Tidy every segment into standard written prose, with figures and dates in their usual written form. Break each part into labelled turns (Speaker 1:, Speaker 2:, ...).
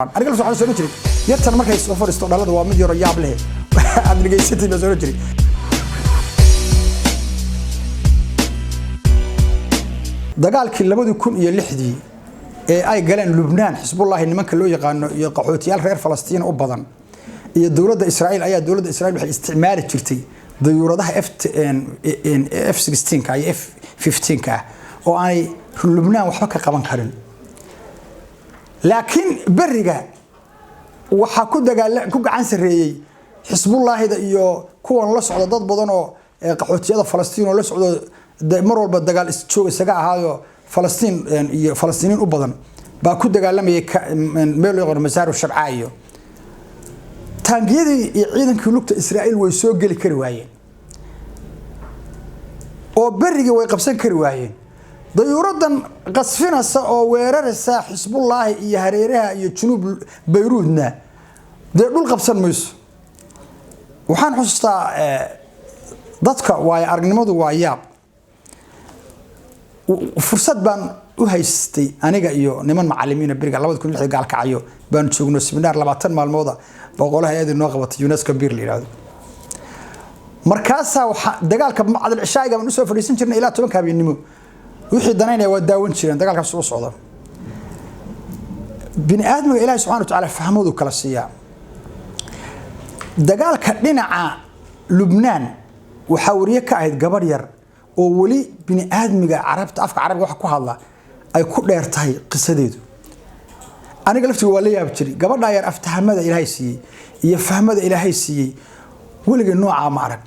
Speaker 1: Aniga lafta waxaan soo jiray yartan markay soo fadhiisto dhalada waa mid yaro yaab leh aad dhegaysatay baa soo jiray. Dagaalkii 2006-dii ee ay galeen Lubnaan Xisbullaahi nimanka loo yaqaano iyo qaxootiyaal reer Falastiin u badan iyo dowladda Israa'iil ayaa dowladda Israa'iil waxay isticmaali jirtay dayuuradaha F 16 iyo F 15 ah oo aanay Lubnaan waxba ka qaban karin, laakiin beriga waxaa ku dagaal ku gacan sareeyay Xisbullaahida iyo kuwan la socda dad badan oo qaxootiyada Falastiin oo la socdo mar walba dagaal isjoog isaga ahaayo Falastiin iyo Falastiiniin u badan baa ku dagaalamayay meel loo yaqaano Masaaru Shabcaa. Iyo taangiyadii iyo ciidankii lugta Israa'iil way soo geli kari waayeen oo berigii way qabsan kari waayeen. Dayuuradan qasfinaysa oo weeraraysa Xisbullaahi iyo hareeraha iyo junuub Bayruudna dee dhul qabsan mayso. Waxaan xusuustaa dadka waayo aragnimadu waa yaab. Fursad baan u haystay aniga iyo niman macalimiina beriga 2006 Gaalkacyo baanu joogno, seminaar 20 maalmooda boqolaha hay-adii noo qabatay UNESCO bir la yidhahdo. Markaasaa waxaa dagaalka bacdal cishaa'iga baan usoo fadhiisan jirnay ilaa 10-ka habeennimo. Wixii danaynaya waa daawan jireen dagaalkaas u socda. Bini aadmiga Ilaahi subxana wa tacaala fahmoodu kala siiyaa. Dagaalka dhinaca Lubnaan waxaa wariye ka ahayd gabadh yar oo weli bini aadmiga Carabta afka Carabiga wax ku hadla ay ku dheer tahay qisadeedu. Aniga laftiga waa la yaabi jiray gabadhaa yar aftahamada Ilaahay siiyey iyo fahmada Ilaahay siiyey, weligay noocaa ma arag.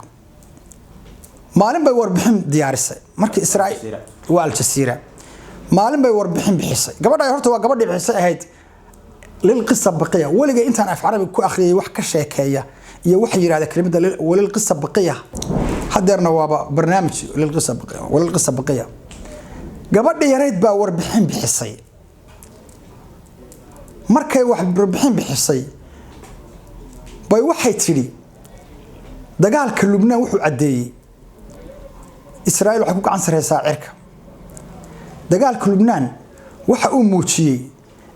Speaker 1: Maalin bay warbixin diyaarisay markii Israa'iil waa Aljasiira. Maalin bay warbixin bixisay gabadha. Horta waa gabadhii bixisay ahayd lilqisa baqiya. Weligay intaan af Carabi ku akhriyay wax ka sheekeeya iyo waxa yidhahda kelimada walilqisa baqiya, hadeerna waaba barnaamij lilqisa baqiya, walilqisa baqiya. Gabadha yarayd baa warbixin bixisay. Markay wax warbixin bixisay bay waxay tidhi: dagaalka Lubnaan wuxuu caddeeyey Israa'iil waxay ku gacan sareysaa cirka. Dagaalka Lubnaan waxa uu muujiyey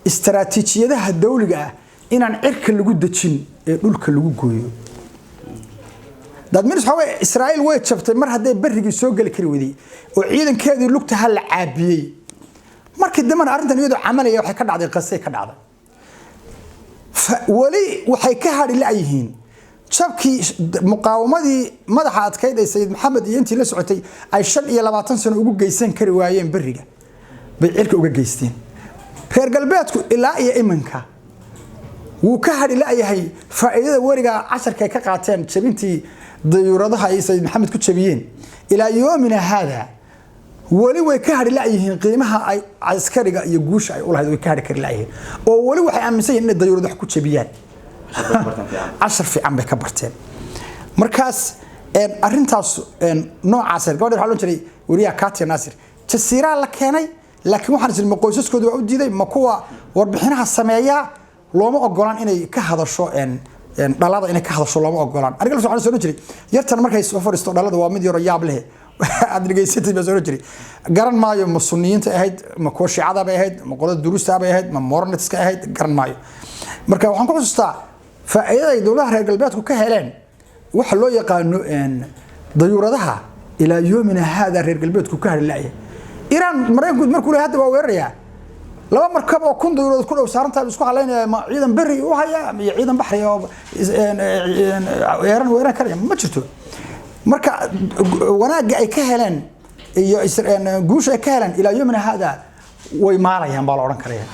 Speaker 1: istaraatiijiyadaha dawliga ah inaan cirka lagu dejin ee dhulka lagu gooyo. That means waxaa weeye Israa'iil way jabtay mar hadday berrigii soo geli kari waday oo ciidankeedii lugtaha la caabiyey. Markii dambena arrintan iyadoo camalaya waxay ka dhacday Qasay ka dhacday. Weli waxay ka hadhi la'yihiin jabkii muqaawamadii madaxa adkayd ee Sayid Maxamed iyo intii la socotay ay 25 sano ugu geysan kari waayeen berriga bay cirka uga geysteen. Reer galbeedku ilaa iyo iminka wuu ka hadhi la'yahay faa'iidada weriga casharka ay ka qaateen jabintii dayuuradaha ay Sayid Maxamed ku jabiyeen. Ilaa yoomina haada weli way ka hadhi la'yihiin qiimaha ay askariga iyo guusha ay u lahayd, way ka hadhi kari la'yihiin oo weli waxay aaminsan yihiin inay dayuurad wax ku jabiyaan. Cashar fiican bay ka barteen. Markaas arrintaas noocaas gabadha waxaa loo jiray weriyaha Katia Naasir Jasiiraa la keenay, laakiin waxaan isiri ma qoysaskooda waa u diiday, ma kuwa warbixinaha sameeyaa looma ogolaan inay ka hadasho dhalada, inay ka hadasho looma ogolaan. Aniga lafta waxaan soo jiray yartan markay soo fadhiisto dhalada waa mid yaro yaab leh aad dhegaysatay baa soo jiray. Garan maayo ma Sunniyiinta ahayd, ma kuwa Shiicada bay ahayd, ma qolada Duruusta bay ahayd, ma Mornitska ahayd, garan maayo. Marka waxaan ku xusuustaa faa'iidada ay dowladaha reer galbeedku ka heleen waxa loo yaqaano dayuuradaha ilaa yoomina haada reer galbeedku ka hadhi la'yahay. Iiraan Maraykanku markuu leeyahay hadda waa weerarayaa, laba markab oo 1000 dayuuradood ku dhow saarantahay isku halaynaya, ma ciidan berri u haya iyo ciidan baxri oo Iiraan weeran karaya ma jirto. Marka wanaagga ay ka heleen iyo guusha ay ka heleen ilaa yoomina haada way maalayaan baa la odhan karaya.